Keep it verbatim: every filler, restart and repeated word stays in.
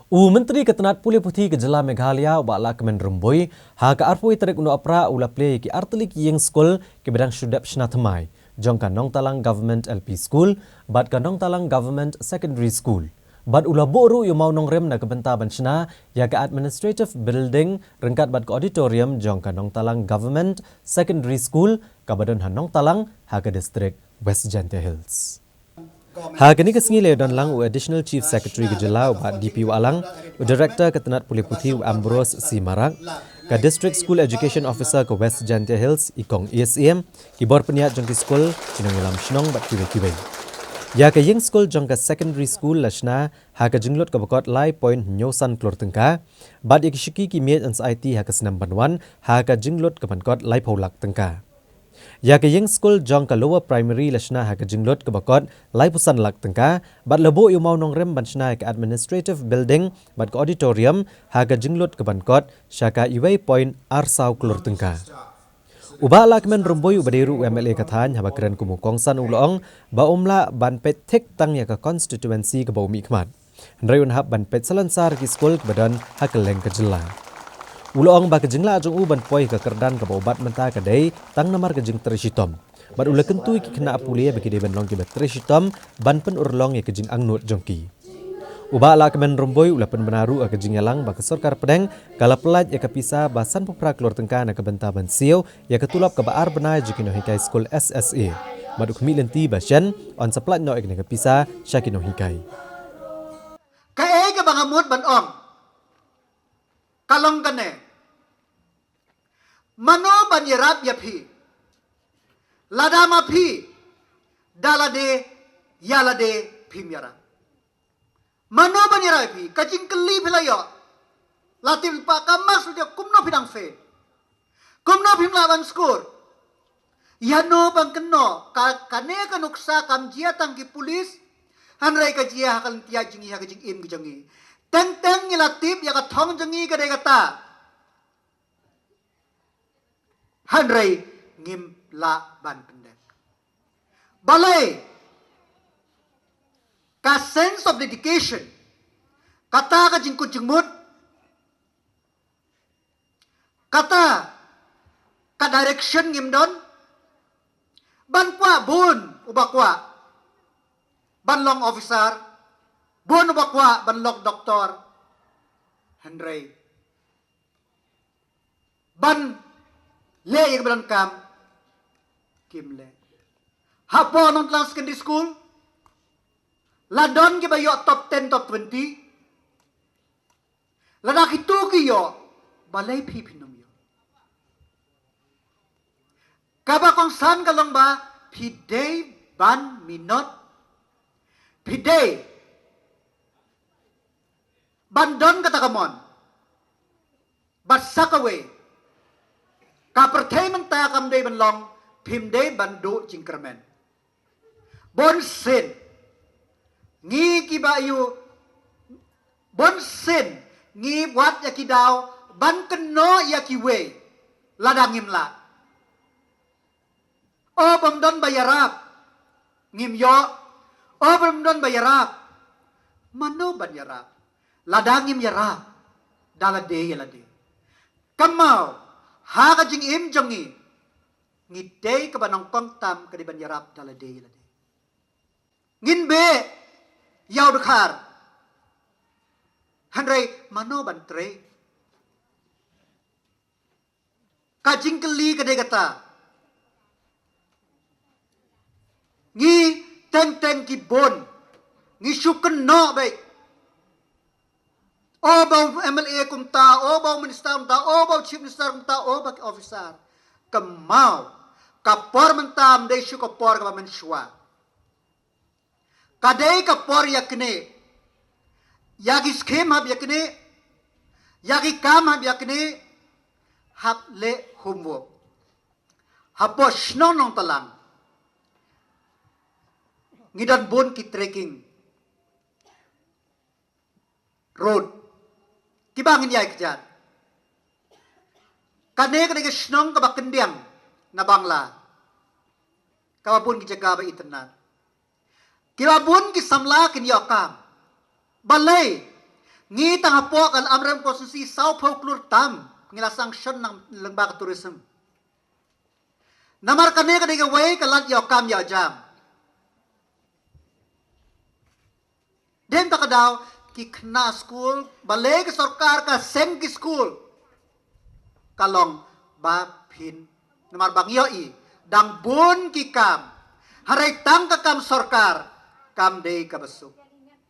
U Myntri ka tnat pule puthi ka jylla Meghalaya, u Bah Lahkmen Rymbui, ha ka arphew tarik u Nohprah u la plie ïa ki artylli ki ïing skul kiba dang shu dep shna thymmai jong ka Nongtalang Government L P School bad ka Nongtalang Government Secondary School. Bad u la buh ruh ïa u mawnongrim na ka bynta ban shna ïa ka Administrative Building ryngkat bad ka auditorium jong ka Nongtalang Government Secondary School kaba don ha Nongtalang ha ka district West Jaintia Hills. Ha kane ka sngi la ïadon lang u Additional Chief Secretary ka jylla u Bah D P Wahlang, u Director ka tnat pule puthi u Ambrose C Marak, ka District School Education Officer ka West Jaintia Hills i Kong E S M, ki bor pynïaid jong ki skul, ki nongïalam shnong bad kiwei kiwei. Ïa ka ïing skul jong ka secondary school la shna ha ka jinglut kaba kot lai point hynñiew san klur tyngka, bad ïa ki shuki ki miej yn sa aiti ha ka snem ban wan ha ka jinglut kaban kot laiphew lak tyngka. Ïa ka ïing skul jong ka lower primary la shna ha ka jinglut kaba kot laiphew san lak tyngka, bad la buh ïa u mawnongrim ban shna ïa ka administrative building bad ka auditorium ha ka jinglut kaban kot sha ka uwei point ar saw klur tyngka. U Bah Lahkmen Rymbui uba dei ruh u M L A ka thaiñ haba kren kum u kongsan u la ong ba um lah ban peit thik tang ïa ka constituency kaba u mihkhmat, hynrei un hap ban peit salonsar ki skul kiba don ha kylleng ka jylla. U la ong ba ka jinglah jong u ban poi ha ka kyrdan kaba u bat mynta ka dei tang namar ka jingtrei shitom, bad u la kyntu ïa ki khynnah pule ba ki dei ban long kiba trei shitom ban pynurlong ïa ka jingangnud jong ki. U Bah Lahkmen Rymbui u la pynbna ruh ha ka jingïalang ba ka sorkar pdeng ka la pyllait ïa ka pisa ba sanphew phra klur tyngka na ka bynta ban siew ïa ka tulop kaba ar bnai jong ki nonghikai skul S S A, bad u khmih lynti ba shen yn sa pyllait noh ïa kane ka pisa sha ki nonghikai. Kaei kaba nga mut ban ong ka long kane: mano ban ïarap ïa phi? Lada ma phi, da lade ïa lade phim ïarap. Mano ban ïarap ïa phi? Ka jingkylli phi la ïoh. La tip lypa ka marks, la ïoh, kumno phi dang fail? Kumno phim lah ban score? Ïano ban kynnoh? Ka, kane ka nuksa kam jia tang ki pulit, hynrei ka jia ha ka lynti jong ngi, ha ka jingim ka jong ngi. Teng teng ngi la tip ïa ka thong jong ngi ka dei kata, hynrei ngim lah ban pyndep. Balei? Ka sense of dedication, kata ka jingkut jingmut, kata ka direction ngim don. Ban kwah, bun uba kwah ban long officer, bun uba kwah ban long doktor, hynrei ban leh ïa kaba donkam kim leh. Hapoh Nongtalang Secondary School la don kiba ïoh top ten, top twenty. Lada kito ki ïoh, balei phi phin ym ïoh? Kaba kongsan ka long ba phi dei ban minot, phi dei ban don kata ka mon. Bad sa kawei, ka pyrthei mynta kam dei ban long phim dei ban duh jingkyrmen. Bun sien ngi kiba ïoh, bun sien ngi wad ïa ki daw ban kynnoh ïa kiwei lada ngim lah. O bym don ba ïarap, ngim ïoh. O bym don ba ïarap, mano ban ïarap? Lada ngim ïarap, da lade ïa lade. Kynmaw, ha ka jingim jong ngi, ngi dei kaba nyngkong tam ka dei ban ïarap da lade ïa lade. Ngin beh ïa u dkhar, hynrei mano ban trei? Ka jingkylli ka dei kata. Ngi teng teng ki bun ngi shu kynnoh beit. O ba u M L A kumta, o ba u minister kumta, o ba u chief minister kumta, o ba ki officer. Kynmaw, ka por mynta ym dei shu ka por kaba mynshuwa. Ka dei ka por ïa kine. Ïa ki skim hap ïa kine. Ïa ki kam hap ïa kine. Hap leh homework. Hapoh shnong Nongtalang ngi don bun ki trekking road kiba ngin ïai kjat. Kane ka dei ka shnong kaba kyndiang na Bangla, kaba bun ki jaka ba itynnad. Kiba bun ki samla kin ïoh kam. Balei? Ngi tang hapoh ka Amrem constituency saw phew klur tam ngi la sanction na lyngba ka tourism. Namar kane ka dei kawei ka lad ïoh kam ïoh jam. Dei ta ka daw ki khynnah skul, balei ka sorkar ka seng ki skul? Ka long ba phin, namar ba ngi ïohi dang bun ki kam. Hynrei tang ka kam sorkar kam dei kaba suk.